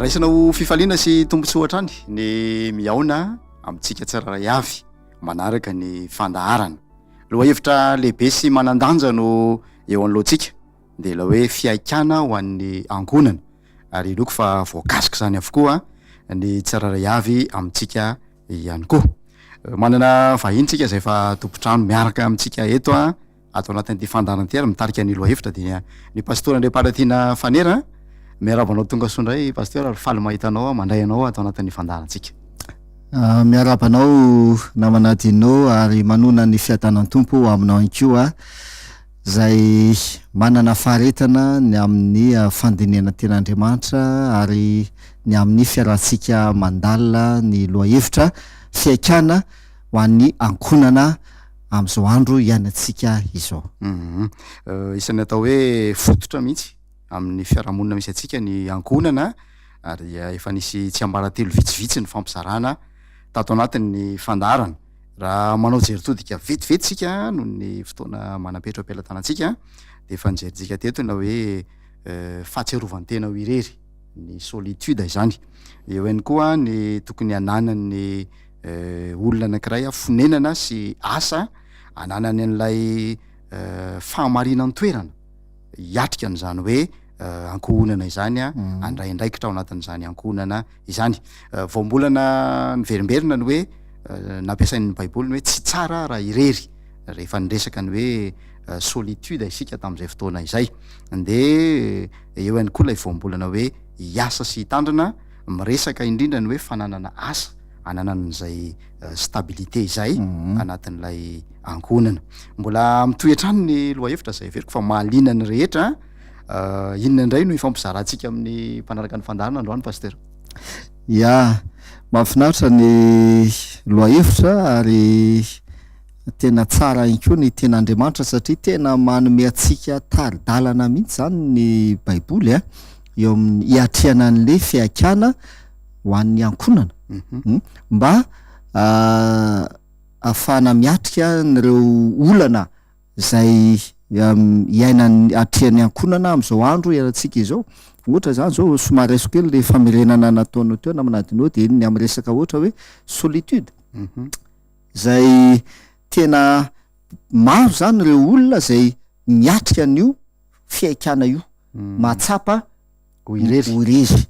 Raisina ho fifaliana sy tombontsoa hatrany ny mihaona amintsika tsirairay avy manaraka ny fandaharana. Lohahevitra lehibe sy manan-danja no eo anoloantsika dia ilay hoe fihaikana ho an'ny ankohonana ary inoako fa voakasik'izany avokoa ny tsirairay avy amintsika ihany koa. Manana vahiny tsika izay efa tompon-trano miaraka amintsika eto ato anatin'ity fandaharana ity ary mitarika ny lohahevitra dia ny Pastora Andriamparatiana Fanera. Miarahaba anao tonga soa indray Pasteur ary faly mahita anao mandray anao ato anatin'ny fandaharantsika. Ah, miarahaba anao namana Dino ary manona ny fiadanan'ny Tompo ho aminao ihany koa izay manana faharetana ny amin'ny ah, fandinihana ten'Andriamanitra ary ny amin'ny fiarahantsika mandalina ny lohahevitra fihaikana ho an'ny ankohonana amin'izao andro iainantsika izao. Hum. Isan'ny atao hoe fototra mihitsy amin'ny fiarahamonina misy antsika ny ankohonana ary dia efa nisy tsiambaratelo vitsivitsy nifampizarana tato anatin'ny fandaharana. Raha manao jery todika vetivety isika noho ny fotoana manam-petra eo am-pelatanantsika dia efa nijerintsika teto ilay hoe fahatsiarovan-tena ho irery, ny solitude izany. Eo ihany koa ny tokony hananan'ny olona anankiray fonenana sy asa ananany an'ilay fahamarinan-toerana hiatrika an'izany hoe ankohonana izany handray andraikitra ao anatin'izany ankohonana izany. Voambolana niverimberina ny hoe nampiasain'ny Baiboly ny hoe tsy tsara raha irery rehefa niresaka ny hoe solitude isika tamin'izay fotoana izay. Dia eo ihany koa ilay voambolana hoe hiasa sy hitandrina, miresaka indrindra ny hoe fananana asa ananan'izay stabilité izay anatin'ilay ankohonana. Mbola mitohy hatrany ny lohahevitra izay heveriko fa mahaliana ny rehetra. Inona indray no hifampizarantsika amin'ny mpanaraka ny fandaharana androany Pasteur? Ya, mahafinaritra ny lohahevitra ary tena tsara ihany koa ny tenin'Andriamanitra satria tena manome antsika tari-dalana mihitsy izany ny Baiboly a, eo amin'ny hiatrehana an'ilay fihaikana ho an'ny ankohonana mba ahafahana miatrika an'ireo olana izay iainan'ny atrehan'ny ankohonana amin'izao andro iainantsika izao. Ohatra izany izao somary raisiko kely ilay famerenana nataonao teo namana Adino dia ny amin'ny resaka ohatra hoe solitude izay tena maro izany ireo olona izay miatrika an'io fihaikana io, mahatsapa Ho irery. Ho irery.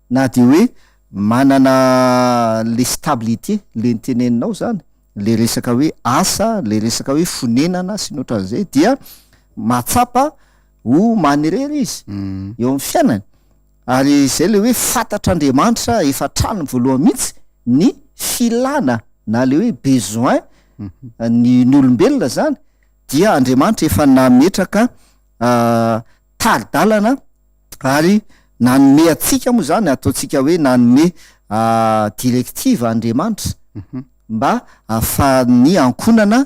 Na dia hoe manana le stabilité le niteneninao zany, le resaka hoe asa, le resaka hoe fonenana sy ny ohatran'izay dia mahatsapa ho manirery izy eo amin'ny fiainany. Ary izay le hoe fantatr'Andriamanitra efa hatrany voalohany mihitsy ny filana na le hoe besoin ny ny olombelona zany dia Andriamanitra efa nametraka tari-dalana ary nanome antsika moa zany ataontsika hoe nanome directive Andriamanitra mba ahafahan'ny ankohonana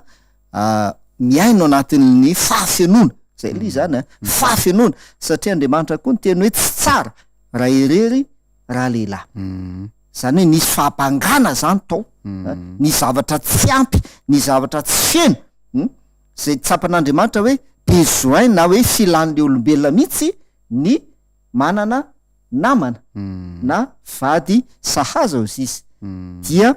miaina ao anatin'ny fahafenoana, zay aloha izany an, fahafenoana satria Andriamanitra koa niteny hoe tsy tsara raha irery raha lehilahy, zany hoe nisy fahabangana zany tao, nisy zavatra tsy ampy, nisy zavatra tsy feno, Izay tsapan'Andriamanitra hoe besoin na hoe filan'le olombelona mihitsy ny manana namana na vady sahaza hozy izy dia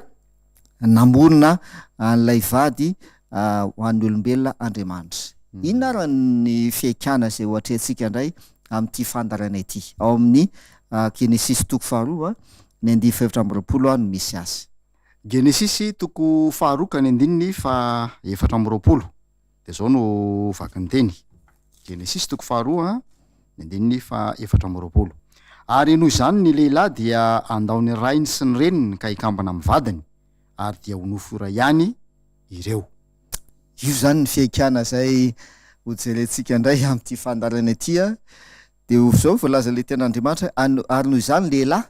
namorona an'ilay vady ho an'ny olombelona Andriamanitra. Inona ary ny fihaikana izay ho atrehantsika indray amin'ity fandaharana ity? Ao amin'ny Genesisy toko faharoa ny andininy faha-24 no misy azy. Genesisy toko faharoa ka ny andininy faha 24 dia izao no vakin'ny teny, Genesisy toko faharoa ny andininy faha 24, Ary noho izany ny lehilahy dia handao ny rainy sy ny reniny ka hikambana amin'ny vadiny, ary dia ho nofo iray ihany ireo. Io izany ny fihaikana izay hojerentsika indray amin'ity fandaharana ity, dia ho izao voalazan'ilay tenin'Andriamanitra hoe, ary noho izany lehilahy,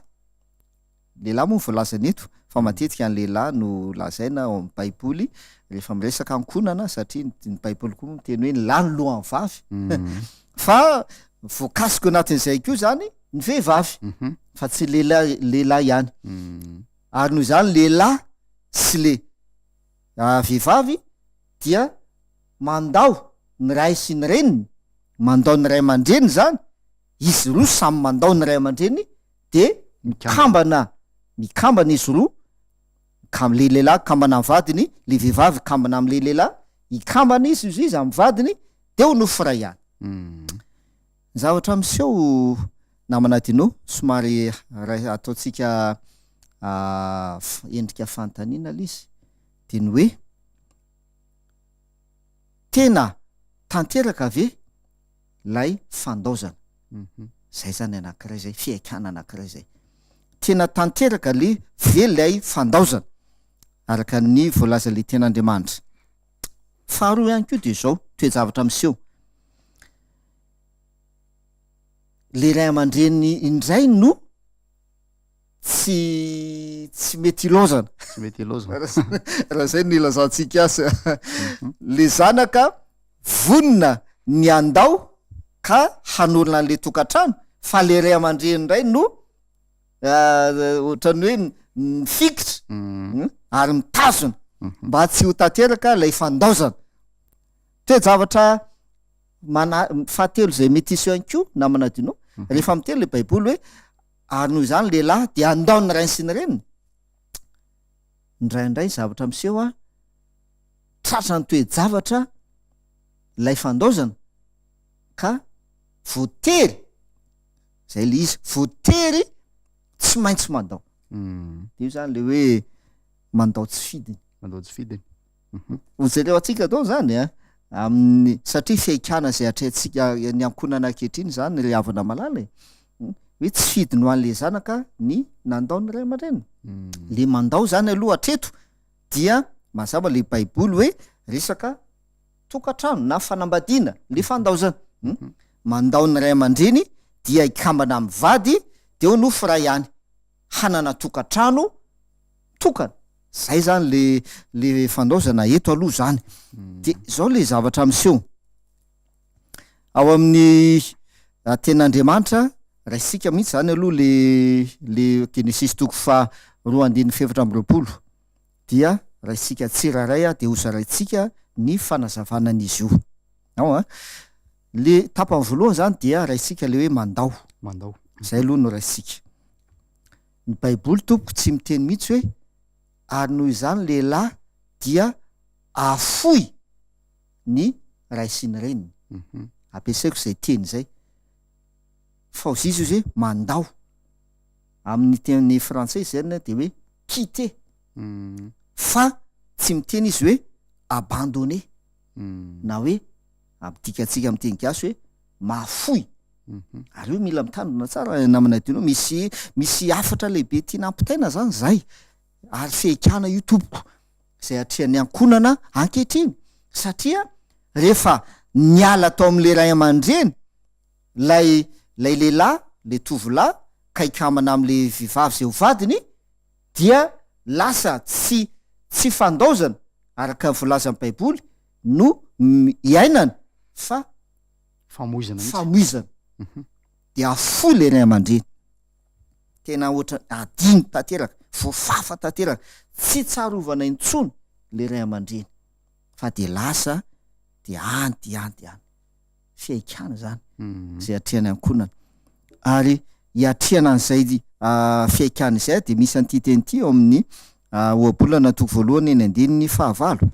Lehilahy moa no voalazana eto fa matetika ny lehilahy no lazaina ao amin'ny baiboly rehefa miresaka ankohonana satria ny baiboly koa miteny hoe ny lahy no lohan'ny vavy fa voakasika eo anatin'izay koa zany ny vehivavy fa tsy lehilahy lehilahy ihany ary noho izany lehilahy sy le vehivavy dia mandao ny ray sy ny reniny mandao ny ray aman-dreny zany izy roa samy mandao ny ray aman-dreny. de mikambana, mikambana izy roa, Kam le lehilahy kambana am vadiny, le vehivavy kambana am le lehilahy, hikambana izy ozy izy am vadiny de ho nofo iray ihany. Ny zavatra miseho namana Dino, somary ray ataontsika endrika fanontaniana le izy, de ny hoe tena tanteraka ve lay fandaozana? Zay zany anakiray zay, fihaikana anakiray zay. Tena tanteraka le ve lay fandaozana araka ny voalaza le ten'Andriamanitra. Faharoa ihany koa de zao toe-javatra miseho. Le ray aman-dreny indray no tsy tsy mety ilaozana. Tsy mety ilaozana. Raha zay no ilazantsika azy. Le zanaka vonona ny handao ka hanorina an'le tokantrano fa le ray aman-dreny indray no ohatran'ny hoe mifikitra ary mitazona mba tsy ho tanteraka ilay fandaozana. Toe-javatra mana- fahatelo izay mety hiseho ihany koa namana Dino, rehefa miteny le baiboly hoe ary noho izany lehilahy dia handao ny rainy sy ny reniny, indraindray ny zavatra miseho an, tratran'ny toe-javatra ilay fandaozana ka voatery, zay le izy, voatery tsy maintsy mandao. De io zany le hoe mandao tsy fidiny. Mandao tsy fidiny. Ho jereo antsika daholo zany an, amin'ny, satria fihaikana izay atrehantsika ny ankohonana ankehitriny zany ry havana malala e, hoe tsy fidiny ho an'le zanaka ny nandao ny ray aman-dreniny. Le mandao zany aloha hatreto dia mazava le baiboly hoe resaka tokantrano na fanambadiana le fandaozana. Mandao ny ray aman-dreny dia hikambana amin'ny vady de ho nofy iray ihany, hanana tokantrano tokana. Zay zany le le fandaozana eto aloha zany. De zao le zavatra miseho ao amin'ny tenin'Andriamanitra, raisitsika mihitsy zany aloha le le Genesisy toko faha roa andininy fahefatra amby 20 dia raisitsika tsirairay de hozaraintsika ny fanazavana an'izy io. Ao an, le tapany voalohany zany dia raisitsika le hoe mandao. Mandao. Zay aloha no raisitsika. Ny baiboly tompoko tsy miteny mihitsy hoe ary noho izany lehilahy dia afoy ny ray sy ny reniny. Ampiasaiko izay teny izay. Fa hozy izy hoe mandao. Amin'ny teny frantsay izay dia hoe quitter. Fa tsy miteny izy hoe abandonner. Na hoe ampidikantsika amin'ny teny gasy hoe mahafoy. Ary io mila mitandrina tsara namana Dino, misy misy hafatra lehibe tiana ampitaina zany zay, ary fehikana io tompoko, zay atrehan'ny ankohonana ankehitriny, satria rehefa niala tao amin'le ray aman-dreny lay lay lehilahy, le tovolahy ka hikamana amin'le vehivavy zay ho vadiny dia lasa tsy tsy fandaozana araka ny voalazan'ny baiboly no iainany fa Famoizana mihitsy. Famoizana. Dia afoy ilay ray aman-dreny. Tena ohatran'ny adino tanteraka, voafafa tanteraka, tsy tsarovana intsony ilay ray aman-dreny fa dia lasa dia any dia any dia any. Fihaikana izany izay atrehan'ny ankohonana. Ary hiatrehana an'izay fihaikana izay dia misy an'ity teny ity ao amin'ny ohabolana toko voalohany eny andininy fahavalo.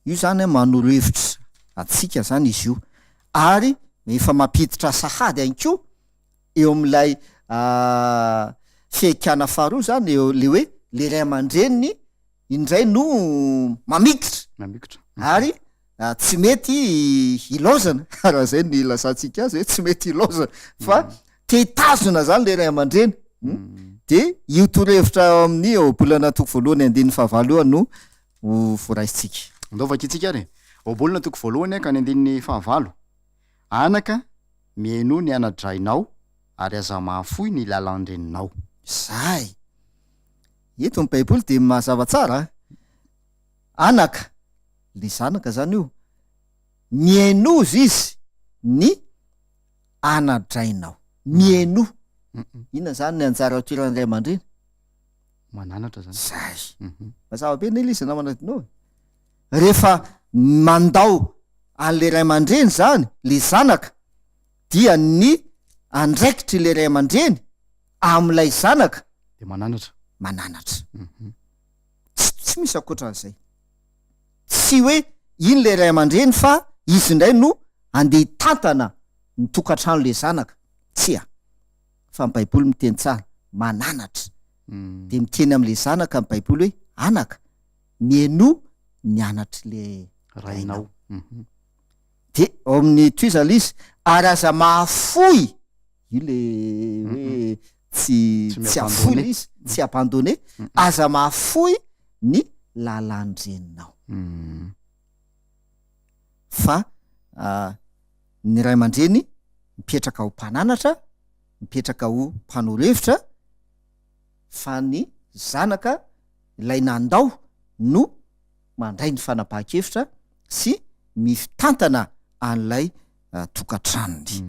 Io zany an manoro hevitra antsika zany izy io ary efa mampiditra sahady ihany koa eo amin'ilay fihaikana faharoa zany eo le hoe le ray aman-dreniny indray no mamikitra Mamikitra. ary tsy mety ilaozana raha zay ny ilazantsika azy hoe tsy mety ilaozana fa te hitazona zany le ray aman-dreny de io torohevitra ao amin'ny ohabolana toko voalohany andininy fahavalo io no ho voaraisintsika. Andao vakintsika ary e. Ohabolana toko voalohany ka ny andininy fahavalo. Anaka, mihainoa ny ana-drainao ary aza mahafoy ny lalan-dreninao. Izay. Eto ny Baiboly dia mazava tsara a. Anaka, le zanaka zany io, mihainoa izy ny ana-drainao. Mihainoa. Inona zany ny anjara toeran'ny ray aman-dreny? Mananatra zany. Zay. Mazava be anie le izy namana Dino e. Rehefa mandao an'le ray aman-dreny zany le zanaka dia ny andraikitry le ray aman-dreny. amin'ilay zanaka. Dia mananatra. Mananatra. Tsy tsy misy ankoatran'izay. Tsy hoe iny ilay ray aman-dreny fa izy indray no andeha hitantana ny tokantrano ilay zanaka. Tsia. Fa ny Baiboly miteny tsara, mananatra. Dia miteny amin'ilay zanaka ny Baiboly hoe, anaka, mihainoa ny anatr'ilay rainao. Dia ao amin'ny tohizana ilay izy, ary aza mahafoy, io ilay hoe tsy Tsy tsy afoy mi-abandonner. ilay izy, tsy abandonner, aza mahafoy ny lalàn-dreninao. Fa ny ray aman-dreny mipetraka ho mpananatra, mipetraka ho mpanoro hevitra, fa ny zanaka ilay nandao no mandray ny fanapahan-kevitra sy mitantana an'ilay tokantranony.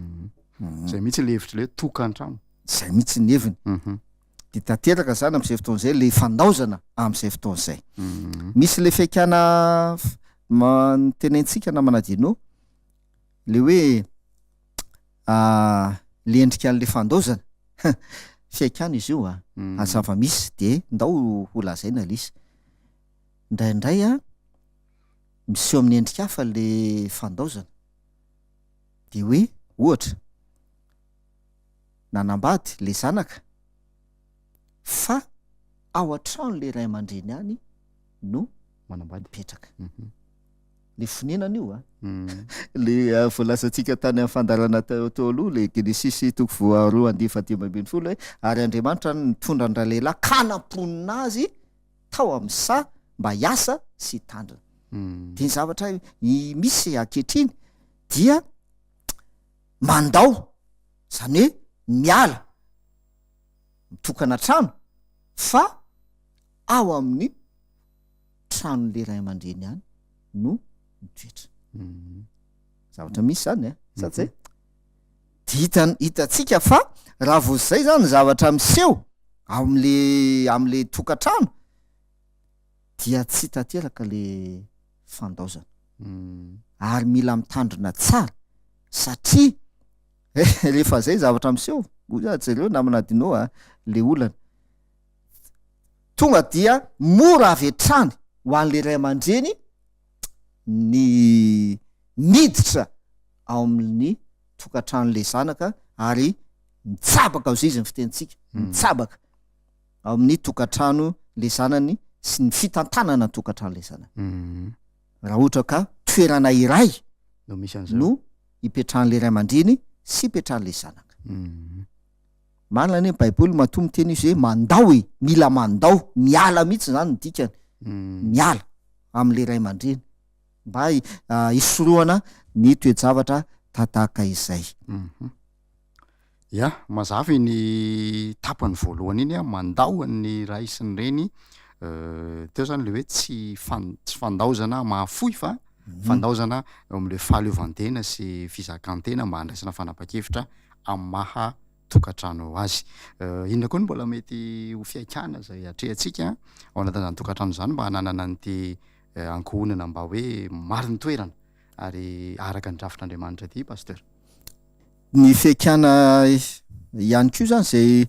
Zay mihitsy le hevitry le hoe tokantrano. Zay mihitsy ny heviny. De tanteraka zany am'zay fotoana zay le fandaozana am'zay fotoana zay. Misy le fihaikana notenentsika namana Dino, le hoe le endrika an'le fandaozana, fihaikana izy io a, ary zava-misy de ndao ho lazaina le izy. Indraindray a, miseho amin'ny endrika hafa le fandaozana, de hoe ohatra, nanambady le zanaka fa ao an-trano le ray aman-dreny any no Manambady. mipetraka. Le fonenana io a. Le voalazantsika tany amin'ny fandaharana teo teo aloha, le Genesisy toko voaroa andiany fahadimy ambin'ny folo hoe ary Andriamanitra nitondra an-dralehilahy ka namponina azy tao amin'ny saha mba hiasa sy hitandrina. De ny zavatra misy ankehitriny dia mandao, zany hoe miala, mitokana trano fa ao amin'ny tranon'le ray aman-dreny ihany no mitoetra. Zavatra misy zany a, sa tsy zay? De hita- hitantsika fa raha vao zay zany ny zavatra miseho ao am'le am'le tokantrano dia tsy tanteraka le fandaozana. Ary mila mitandrina tsara satria rehefa zay zavatra miseho, hoy aho jereo namana Dino a, le olana. Tonga dia mora avy hatrany ho an'le ray aman-dreny ny miditra ao amin'ny tokantranon'le zanaka ary mitsabaka ao zay izy ny fitenintsika, mitsabaka ao amin'ny tokantrano le zanany sy ny fitantanana ny tokantrano le zanany. Raha ohatra ka toerana iray No misy an'izao. no ipetrahan'le ray aman-dreny sy ipetrahan'le zanaka. Marina anie ny baiboly matoa miteny izy hoe mandao e, mila mandao, miala mihitsy zany ny dikany, miala am'le ray aman-dreny mba hisorohana ny toe-javatra tatahaka izay. Ya, mazava iny tapany voalohany iny an, mandao an'ny ray sy ny reny, teo zany le hoe tsy fan- tsy fandaozana mahafoy fa fandaozana eo am'le fahaleovantena sy fizakan-tena mba handraisana fanapahan-kevitra amin'ny maha tokantrano azy. Inona koa no mbola mety ho fihaikana izay atrehantsika ao anatin'izany tokantrano izany mba hananana an'ity ankohonana mba hoe marin-toerana ary araka ny drafitr'Andriamanitra ity Pasteur? Ny fihaikana ihany koa izany izay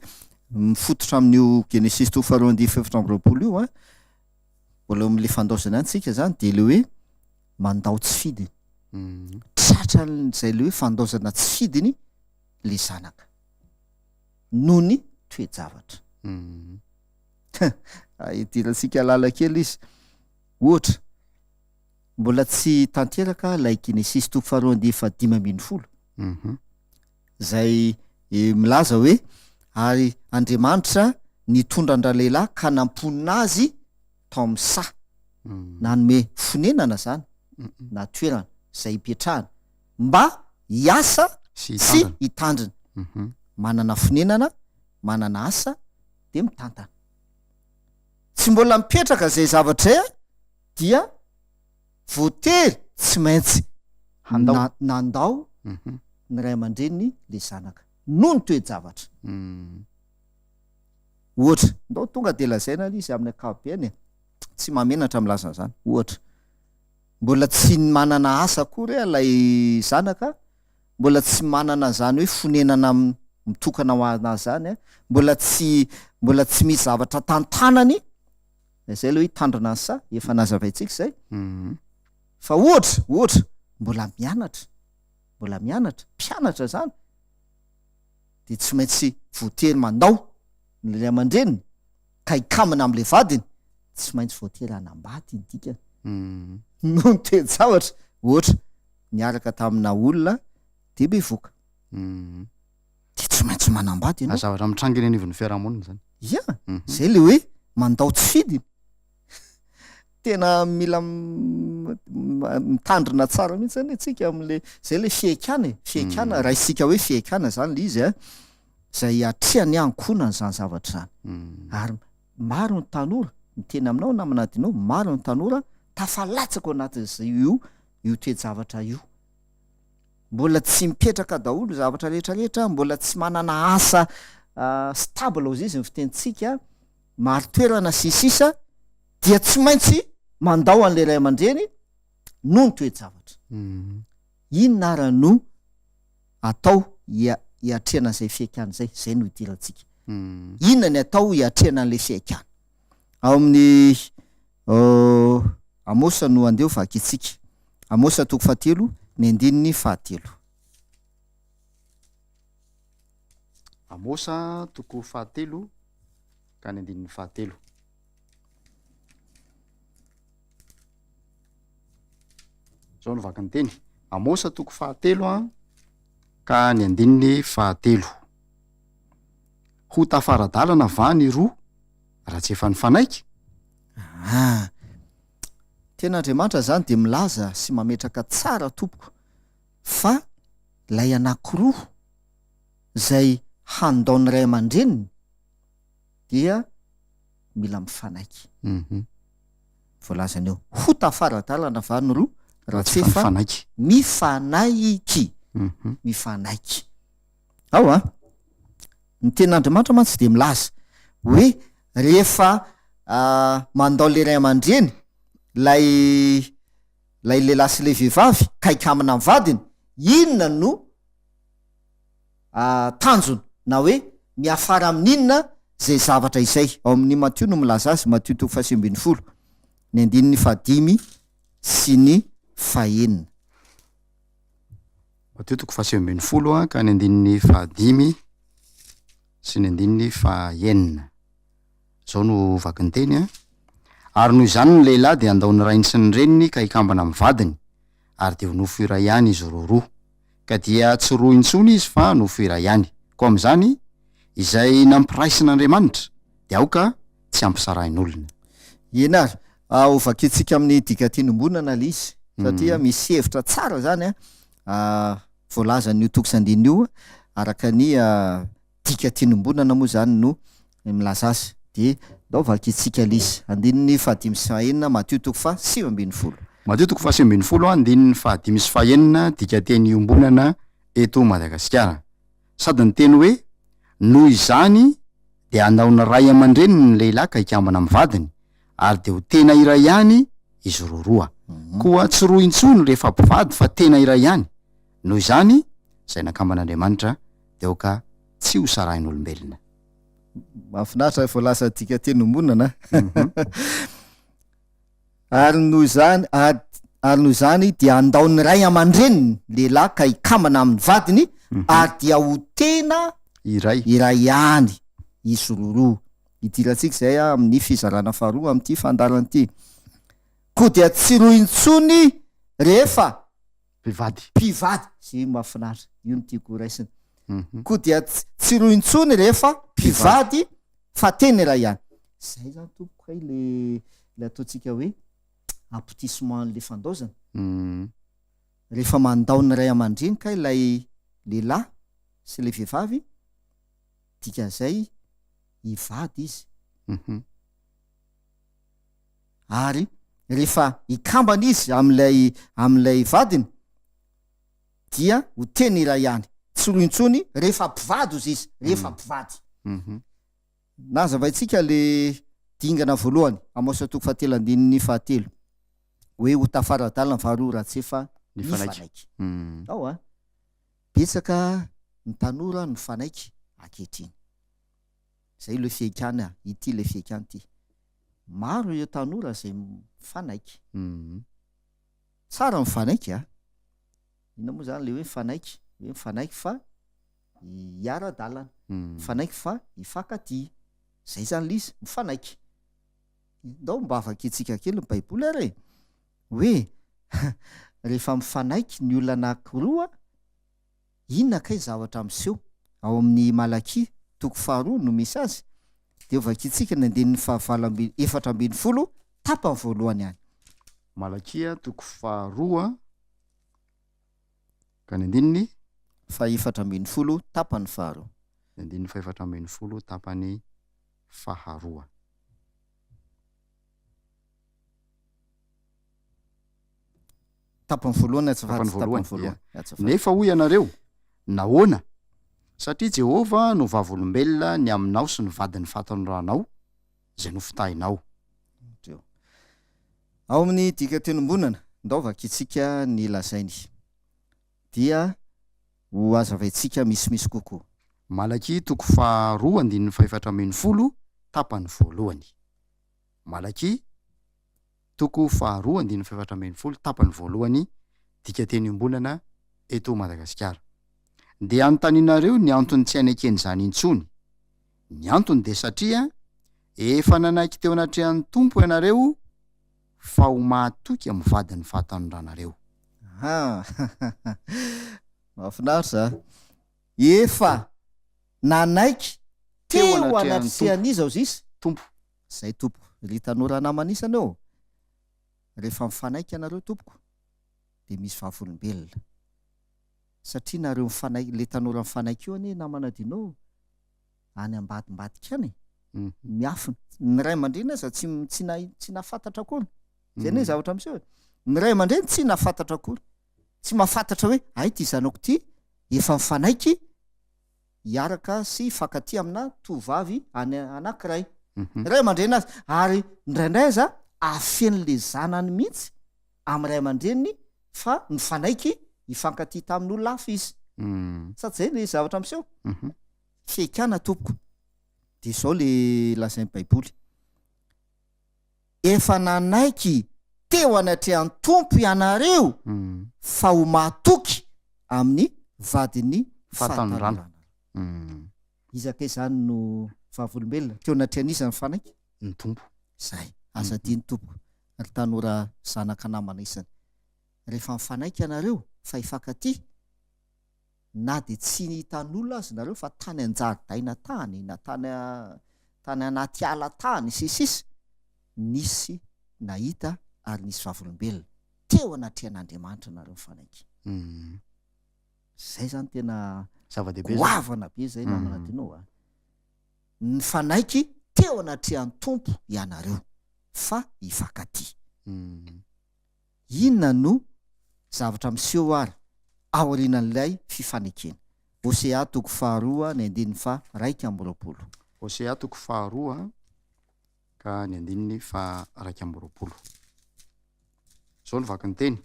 mifototra amin'io Genesisy toko faharoa andininy fahefatra amby roapolo io an, mbola eo amin'ilay fandaozana ihany tsika izany dia ilay hoe mandao tsy fidiny. Tratran'izay ilay hoe fandaozana tsy fidiny le zanaka noho ny toe-javatra. Idirantsika lalina kely izy. Ohatra, mbola tsy tanteraka ilay Genesisy toko faharoa andininy fahadimy ambin'ny folo, izay milaza hoe ary Andriamanitra nitondra an-dralehilahy ka namponina azy tao amin'ny saha. Nanome fonenana izany na toerana izay hipetrahana. mba hiasa sy hitandrina. Manana fonenana, manana asa, dia mitantana. Tsy mbola mipetraka izay zavatra izay dia voatery tsy maintsy nandao ny ray aman-dreniny le zanaka noho ny toe-javatra. Ohatra, ndao tonga dia lazaina aloha izy amin'ny ankapobeny e, tsy mahamenatra milaza an'izany, ohatra. Mbola tsy manana asa akory ilay zanaka, mbola tsy manana an'izany hoe fonenana. mitokana ho anazy zany a, mbola tsy mbola tsy misy zavatra tantanany, zay le hoe hitandrina ny saha, efa nazavaintsika zay, fa ohatra ohatra mbola mianatra, mbola mianatra, mpianatra zany, de tsy maintsy voatery mandao ny ray aman-dreniny ka hikamana am'le vadiny, tsy maintsy voatery hanambady ny dikany noho ny toe-javatra, ohatra niaraka tamina olona de bevoka de tsy maintsy manambady ianao. Zavatra mitranga eny anivon'ny fiarahamonina zany. Ia, zay le hoe mandao tsy fidiny. Tena mila mitandrina tsara mihitsy zany antsika am'le, zay le fihaikana e, fihaikana, raisika hoe fihaikana zany le izy a, zay atrehan'ny ankohonana zany zavatra zany. Ary maro ny tanora, miteny aminao namana Adino, maro ny tanora tafalatsaka ao anatin'izay io io toe-javatra io. Mbola tsy mipetraka daholo ny zavatra rehetra rehetra, mbola tsy manana asa stable hozy izy ny fitenintsika, marin-toerana sy ny sisa dia tsy maintsy mandao an'ilay ray aman-dreny noho ny toe-javatra. Inona ara no atao hiatrehana an'izay fihaikana izay? Izay no idirantsika. Inona ny atao hiatrehana an'ilay fihaikana? Ao amin'ny Amosa no andeha ho vakintsika. Amosa toko fahatelo, ny andininy fahatelo. Amosa toko fahatelo ka ny andininy fahatelo. Zao no vaky ny teny. Amosa toko fahatelo a ka ny andininy fahatelo. Ho tafara-dalana va ny roa raha tsy efa nifanaiky? Aa. Tena Andriamanitra zany dia milaza sy mametraka tsara tompoko fa lay anakiroa zay handao ny ray aman-dreniny dia mila mifanaiky. Voalazany eo, ho tafara-dalana va ny roa raha tsy efa mifanaiky. Mifanaiky. Ao an! Ny tenin'Andriamanitra mantsy dia milaza hoe rehefa mandao le ray aman-dreny lay lay lehilahy sy lay vehivavy ka hikamana amin'ny vadiny, inona no tanjona na hoe miafara amin'inona izay zavatra izay? Ao amin'ny Matio no milaza azy, Matio toko fahasivy ambinifolo, ny andininy fahadimy sy ny fahenina. Matio toko fahasivy ambinifolo ka ny andininy fahadimy sy ny andininy fahenina. Izao no vaky ny teny a. Ary noho izany ny lehilahy dia handao ny rainy sy ny reniny ka hikambana amin'ny vadiny, ary dia ho nofo iray ihany izy roaroa. Ka dia tsy roa intsony izy fa nofo iray ihany. Koa amin'izany, izay nampiraisin'Andriamanitra, dia aoka tsy hampisarahin'olona. Eny ary, ho vakintsika amin'ny dikanteny iombonana ilay izy, satria misy hevitra tsara izany an, voalazan'io toko sy andininy io, araka ny dikanteny iombonana moa izany no milaza azy. Dia ndao vakintsika ilay izy. Andininy fahadimy sy fahenina, Matio toko fahasivy ambinifolo. Matio toko fahasivy ambinifolo, andininy fahadimy sy fahenina, dikanteny iombonana eto Madagasikara. Sady niteny hoe, Noho izany dia hanao ny ray aman-dreniny ny lehilahy ka hikambana amin'ny vadiny, ary dia ho tena iray ihany izy roaroa. Koa tsy roa intsony rehefa mpivady fa tena iray ihany. Noho izany, izay nakamban'Andriamanitra dia aoka tsy ho sarahin'olombelona. Mahafinaritra voalaza dikanteny iombonana a. Ary noho izany, ary, ary noho izany dia handao ny ray aman-dreniny lehilahy ka hikambana amin'ny vadiny, ary dia ho tena Iray. iray ihany izy roroa. Hidirantsika izay amin'ny fizarana faharoa amin'ity fandaharana ity. Koa dia tsy roa intsony rehefa. Mpivady. Mpivady. Izay mahafinaritra. Io no tiako ho raisina. Koa dia tsy roa intsony rehefa mpivady fa tena iray ihany. Izay izany tompoko kay le le ataontsika hoe aboutissement an'le fandaozana. Rehefa mandao ny ray aman-dreny kay ilay lehilahy sy ilay vehivavy, dikan'izay hivady izy. Ary rehefa hikambana izy amin'ilay amin'ilay vadiny dia ho teny iray ihany, tsy roa intsony rehefa mpivady hozy izy, rehefa mpivady. Nazavaintsika le dingana voalohany, Amosa toko fahatelo andininy fahatelo, hoe ho tafara-dalana va roa raha tsy efa nifanaiky. Ao an! Betsaka ny tanora nifanaiky. ankehitriny. Zay le fihaikana, ity le fihaikana ity. Maro ireo tanora izay mifanaiky. Tsara mifanaiky a! Inona moa zany le hoe mifanaiky? Hoe mifanaiky fa hiara-dalana, mifanaiky fa hifankatia. Zay zany le izy, mifanaiky. Ndao mba vakintsika kely ny baiboly ary e! Hoe rehefa mifanaiky ny olona anakiroa, inona kay zavatra miseho? Ao amin'ny Malakia toko faharoa no misy azy, dia hovakintsika ny andininy fahavalo amby 14 tapany voalohany any. Malakia toko faharoa ka ny andininy. Fahefatra ambinifolo tapany faharoa. Ny andininy fahefatra ambinifolo tapany faharoa. Tapany voalohany azafady, Tapany voalohany, tapany voalohany, ia. azafady. Nefa hoy ianareo, Nahoana? Satria Jehovah no vavolombelona ny aminao sy ny vadin'ny fahatanoranao, izay nofitahinao. Hatreo. Ao amin'ny dikatenombonana, ndao vakintsika ny lazainy, dia ho hazavaintsika misimisy kokoa. Malakia toko faharoa andininy fahefatra ambinifolo, tapany voalohany. Malakia toko faharoa andininy fahefatra ambinifolo, tapany voalohany, dikateny iombonana eto Madagasikara. Ndeha hanontanianareo ny antony tsy hanekena izany intsony. Ny antony dia satria efa nanaiky teo anatrehan'ny Tompo ianareo fa ho mahatoky amin'ny vadin'ny fahatanoranareo. Aha! Mahafinaritra a! Efa nanaiky teo anatrehan'iza ozy izy? Tompo. Zay tompoko. Ry tanora namana isany ô! Rehefa mifanaiky ianareo tompoko dia misy vavolombelona. Satria nareo mifanaiky, le tanora mifanaiky io anie namana Dino any ambadimbadika any e! Miafina. Ny ray aman-dreny aza tsy tsy tsy nahafantatra akory. Zay anie zavatra miseho e! Ny ray aman-dreny tsy nahafantatra akory. Tsy mahafantatra hoe hay ity zanako ity efa mifanaiky hiaraka sy hifankatia amina tovovavy any anankiray. Ny ray aman-dreny aza, ary indraindray aza afen'le zanany mihitsy amin'ny ray aman-dreniny fa nifanaiky hifankatia tamin'olona hafa izy. Sady zay le zavatra miseho. Fihaikana tompoko. De zao le lazain'ny baiboly. Efa nanaiky teo anatrehan'ny Tompo ianareo fa ho mahatoky amin'ny vadin'ny Fahatanorana. fahatanoranareo. Iza kay izany no vavolombelona? Teo anatrehan'iza nifanaiky? Ny Tompo. Zay. Aza adino tompoko ry tanora zanaka namana isany. Rehefa mifanaiky ianareo fa hifankatia, na dia tsy hitan'olona aza nareo fa tany an-jaridaina tany na tany tany anaty ala tany sy ny sisa, nisy nahita ary nisy vavolombelona teo anatrehan'Andriamanitra nareo nifanaiky. Zay zany tena Zava-dehibe zany. goavana be zay namana Dino a. Nifanaiky teo anatrehan'ny Tompo ianareo fa hifankatia. Inona no zavatra miseho ary aorianan'ilay fifanekena? Hosea toko faharoa ny andininy faha 21. Hosea toko faharoa ka ny andininy faha 21. Izao no vaky ny teny.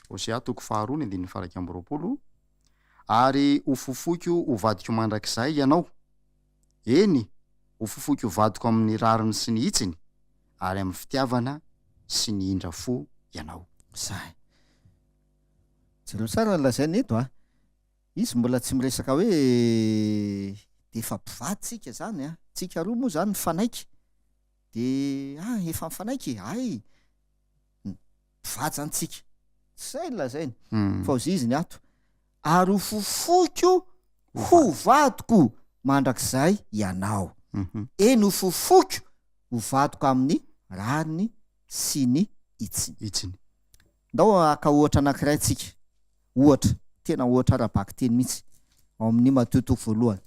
Hosea toko faharoa ny andininy faha 21, Ary ho fofoiko ho vadiko mandrakizay ianao, eny, ho fofoiko ho vadiko amin'ny rariny sy ny hitsiny, ary amin'ny fitiavana sy ny indra fo ianao. Zay. Jereo tsara ny lazainy eto a. Izy mbola tsy miresaka hoe de efa mpivady tsika zany a. Tsika roa moa zany nifanaiky. De ah efa nifanaiky e, hay mpivady zany tsika. Tsy zay ny lazainy. Fa hozizy ny ato. Ary ho fofoiko ho vadiko mandrakizay ianao. Eny ho fofoiko ho vadiko amin'ny rariny sy ny hitsiny. Hitsiny. Ndao haka ohatra anankiray tsika. Ohatra, tena ohatra ara-bakiteny mihitsy, ao amin'ny Matio toko voalohany.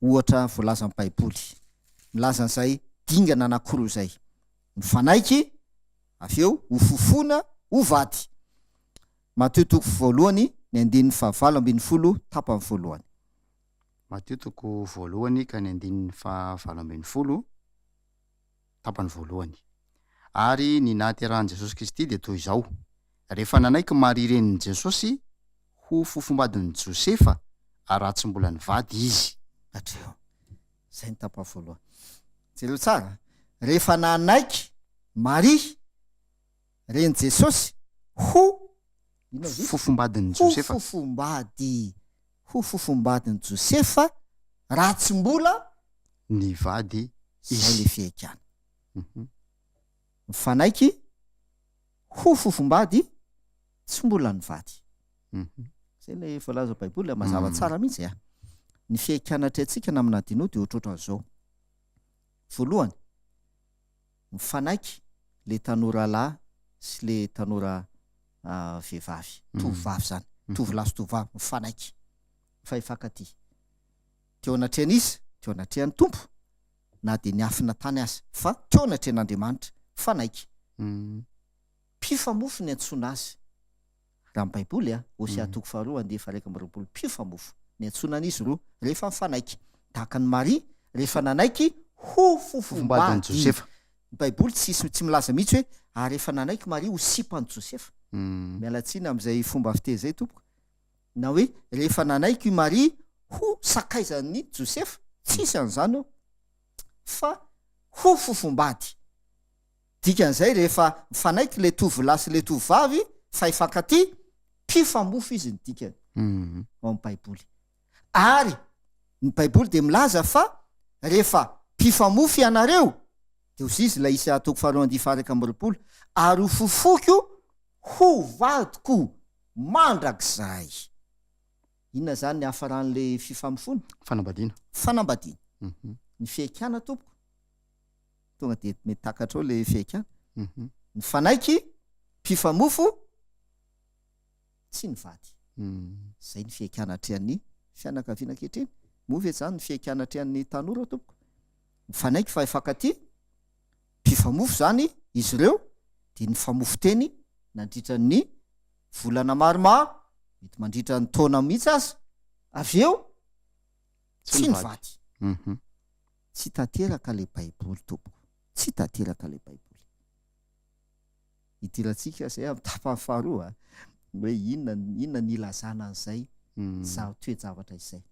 Ohatra voalazan'ny Baiboly, milaza an'izay dingana anankiroa izay. Mifanaiky, avy eo ho fofoina ho vady. Matio toko voalohany, ny andininy fahavalo ambinifolo, tapany voalohany. Matio toko voalohany ka ny andininy fahavalo ambinifolo, tapany voalohany. Ary ny nahaterahan'i Jesosy Kristy dia toy izao, Rehefa nanaiky Maria renin'i Jesosy ho fofombadin'i Josefa. raha tsy mbola nivady izy. Hatreo. Izay ny tapany voalohany. Jereo tsara, rehefa nanaiky Maria, renin'i Jesosy, ho, inona izy io? Fofombadin'i Ho Josefa. fofombady, ho fofombadin'i Josefa raha tsy mbola Nivady Izay izy. ilay fihaikana. Mifanaiky ho fofombady tsy mbola nivady. Zay le voalaza baiboly a, mazava tsara mihitsy a. Ny fihaikana atrehantsika namana Dino dia ohatrohatran'izao. Voalohany, mifanaiky le tanora lahy sy le tanora vehivavy, tovovavy zany, tovolahy sy tovovavy mifanaiky fa hifankatia. Teo anatrehan'iza? Teo anatrehan'ny Tompo, na dia niafina tany aza, fa teo anatrehan'Andriamanitra, mifanaiky. Mpifamofo niantsoana azy. Raha ny Baiboly a, Hosea toko faharoa andiany faha-21, mpifamofo niantsoana an'izy roa rehefa nifanaiky. Tahaka an'i Maria rehefa nanaiky ho Fofombadin'i fofombady. Josefa. Ny Baiboly tsisy tsy milaza mihitsy hoe ary rehefa nanaiky Maria ho sipan'i Josefa. Miala tsiny amin'izay fomba fiteny izay tompoko. Na hoe rehefa nanaiky i Maria ho sakaizan'i Josefa. Tsisy an'izany eo. Fa ho fofombady. Dikan'izay rehefa mifanaiky le tovolahy sy le tovovavy fa hifankatia, mpifamofo izy ny dikany ao amin'ny baiboly. Ary ny baiboly dia milaza fa rehefa mpifamofo ianareo, dia hozy izy ilay Isa toko faharoa andihy faha 21, ary ho fofoko ho vadiko mandrakizay. Inona izany ny hafaran'ilay fifamofoana? Fanambadiana. Fanambadiana. Ny fihaikana tompoko. Tonga dia mety takatrao le fihaikana. Nifanaiky, mpifamofo, tsy nivady. Zay ny fihaikana atrehan'ny fianakaviana ankehitriny. Moa ve zany ny fihaikana atrehan'ny tanora tompoko? Mifanaiky fa hifankatia, mpifamofo zany izy ireo, dia nifamofo teny nandritra ny volana maromaro, mety mandritra ny taona mihitsy aza, avy eo tsy nivady. Tsy tanteraka le baiboly tompoko, tsy tanteraka le baiboly. Idirantsika zay amin'ny tapany faharoa hoe inona inona ny ilazana an'izay za toe-javatra izay.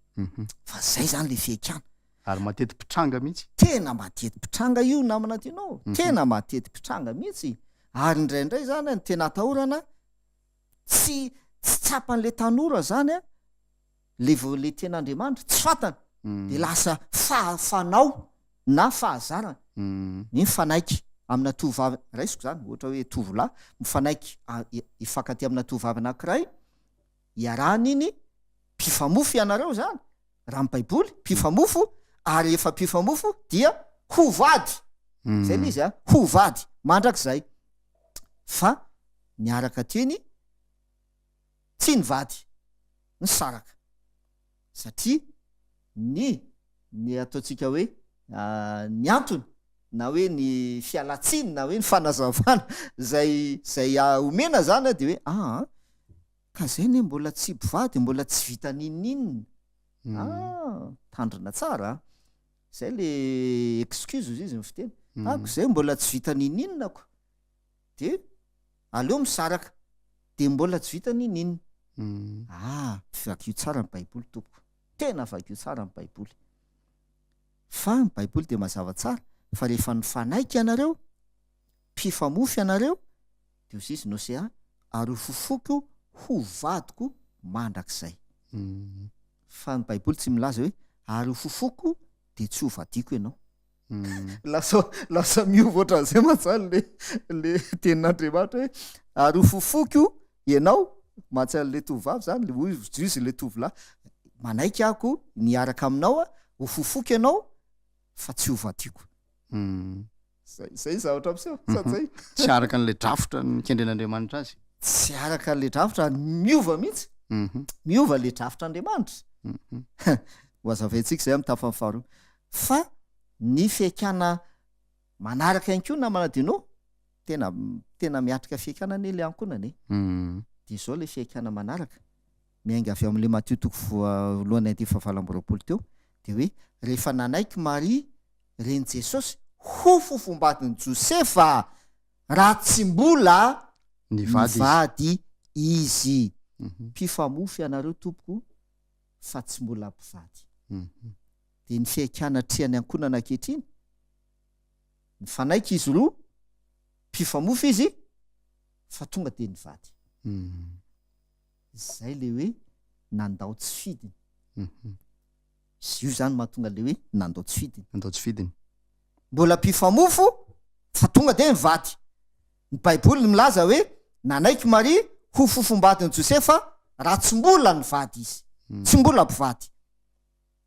Fa zay zany le fihaikana. Ary mateti-pitranga mihitsy. Tena mateti-pitranga io namana Tino, tena mateti-pitranga mihitsy. Ary indraindray zany ny tena atahorana tsy tsy tsapan'le tanora zany an, le vao le tian'Andriamanitra tsy fantany de lasa faha fanao na fahazarana ny mifanaiky amina tovovavy raisiko zany ohatra hoe tovolahy mifanaiky hifankatia amina tovovavy anakiray iarahana iny mpifamofo ianareo zany raha ny baiboly mpifamofo ary efa mpifamofo dia ho vady zay le izy a ho vady mandrakizay fa niaraka teny tsy nivady, nisaraka satria ny ny ataontsika hoe ny antony na hoe ny fialantsiny na hoe ny fanazavana zay zay omena zany de hoe aa ka zay ne mbola tsy mpivady mbola tsy vita n'inon'inona ah tandrina tsara a zay le excuse ozy izy ny fiteny ako zay mbola tsy vita n'inon'inona ko de aleo misaraka de mbola tsy vita ninin. Ah vakio tsara ny baiboly tompoko, tena vakio tsara ny baiboly fa ny baiboly de mazava tsara fa rehefa nifanaiky ianareo, mpifamofo ianareo de hozy izy Nosea ary ho fofoko ho vadiko mandrakizay. Fa ny baiboly tsy milaza hoe ary ho fofoko de tsy ho vadiko ianao. Lasa lasa miova ohatran'izay mantsy zany le le tenin'Andriamanitra hoe ary ho fofoko ianao mantsy an'le tovovavy zany le hoy jiosy le tovolahy manaiky aho ko ny hiaraka aminao aho ho fofoko ianao fa tsy ho vadiko. Zay zay zavatra miseho sady zay. Tsy araka an'ilay drafitra nikendren'Andriamanitra azy. Tsy araka an'le drafitra ary miova mihitsy. Miova le drafitr'Andriamanitra. Ho hazavaintsika izay amin'ny tapany faharoa. Fa ny fihaikana manaraka ihany koa namana Dino, tena tena miatrika fihaikana anie le ankohonana e. Dia izao le fihaikana manaraka, miainga avy ao amin'le Matio toko voalohany andiany fahavalo amby 20 teo, dia hoe rehefa nanaiky Maria renin'i Jesosy ho fofombadin'i Josefa raha tsy mbola Nivady izy. nivady izy. Mpifamofo ianareo tompoko. fa tsy mbola mpivady. Dia ny fihaikana atrehan'ny ankohonana ankehitriny, nifanaiky izy roa, mpifamofo izy fa tonga dia nivady. Izay le hoe nandao tsy fidiny. Izy io izany mahatonga le hoe nandao tsy fidiny. Nandao tsy fidiny. Mbola mpifamofo fa tonga dia nivady. Ny Baiboly milaza hoe nanaiky Maria ho fofombadin'i Josefa raha tsy mbola nivady izy. Tsy mbola mpivady.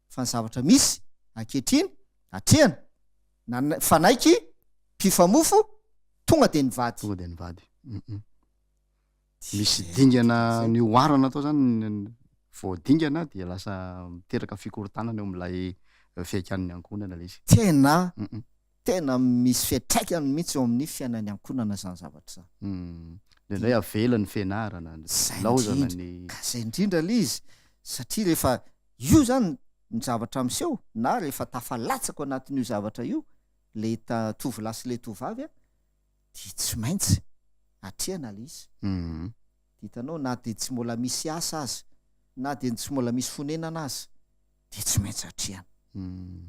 Fa ny zavatra misy ankehitriny, atrehana, nifanaiky mpifamofo tonga dia nivady. Tonga dia nivady. Misy dingana nioharana atao zany vao dingana dia lasa miteraka fikorontanana eo amin'ilay fiaikan'ny ankohonana ilay izy. Tena tena misy fiantraikany mihitsy eo amin'ny fiainan'ny ankohonana izany zavatra izany. Indraindray avela ny fianarana, Zay laozana indrindra, ny. ka zay indrindra ilay izy satria rehefa io zany ny zavatra miseho na rehefa tafalatsaka ao anatin'io zavatra io ilay tovolahy sy ilay tovovavy a, dia tsy maintsy atrehana ilay izy. Dia hitanao na dia tsy mbola misy asa aza, na dia tsy mbola misy fonenana aza, dia tsy maintsy atrehana.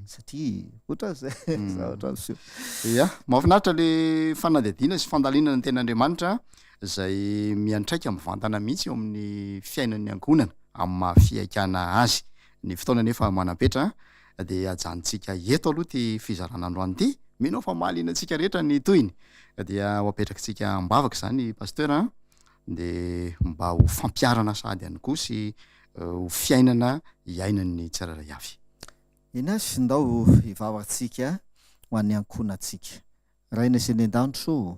Satria ohatran'izay zavatra miseho. Ya, mahafinaritra le fanadihadiana sy fandalinana ny tenin'Andriamanitra izay miantraika mivantana mihitsy eo amin'ny fiainan'ny ankohonana amin'ny maha fihaikana azy. Ny fotoana anefa manam-petra dia ajanontsika eto aloha ity fizarana androany ity. Mino aho fa mahaliana antsika rehetra ny tohiny. Dia ho apetrakitsika am-bavaka izany Pasteur a, dia mba ho fampiharana sahady ihany koa sy ho fiainana iainan'ny tsirairay avy. Eny ary, ndao hivavatsika ho an'ny ankohonantsika. Rainay izay any an-danitra ô,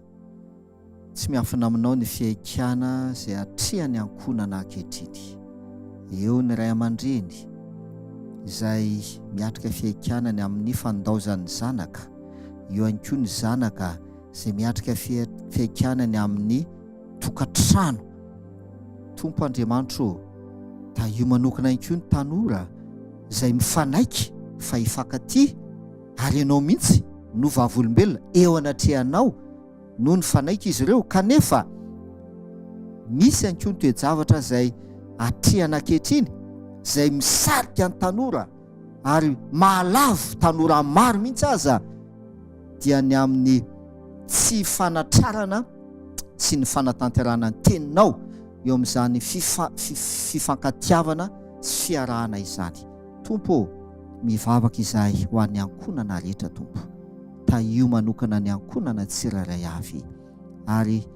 tsy miafina aminao ny fihaikana izay atrehan'ny ankohonana ankehitriny. Eo ny ray aman-dreny izay miatrika fihaikana ny amin'ny fandaozan'ny zanaka, eo ihany koa ny zanaka izay miatrika fihaikana ny amin'ny tokantrano. Tompo Andriamanitra ô, tahio manokana ihany koa ny tanora izay mifanaiky fa hifankatia, ary ianao mihitsy no vavolombelona eo anatrehanao no nifanaiky izy ireo, kanefa misy ihany koa ny toe-javatra izay atrehana ankehitriny izay misarika ny tanora ary mahalavo tanora maro mihitsy aza dia ny amin'ny tsy fanatrarana sy ny fanatanterahana ny teninao eo amin'izany fifankatiavana sy fiarahana izany. Tompo ô, mivavaka izahay ho an'ny ankohonana rehetra Tompo. Tahio manokana ny ankohonana tsirairay avy. Ary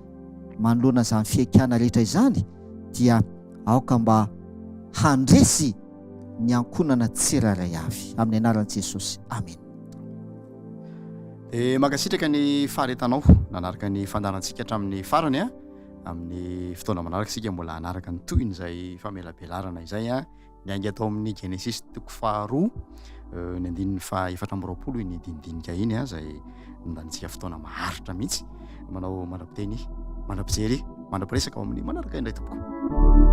manoloana izany fihaikana rehetra izany dia aoka mba handresy ny ankohonana tsirairay avy. Amin'ny anaran'i Jesosy. Amena. Dia mankasitraka ny faharetanao nanaraka ny fandaharantsika hatramin'ny farany a. Amin'ny fotoana manaraka isika mbola hanaraka ny tohin'izay famelabelarana izay a. Niainga tao amin'ny Genesisy toko faharoa ny andininy faha 24 iny dinidinika iny izay nandaniantsika fotoana maharitra mihitsy. Manao mandra-piteny, mandra-pijery, mandra-piresaka ao amin'ny manaraka indray tompoko.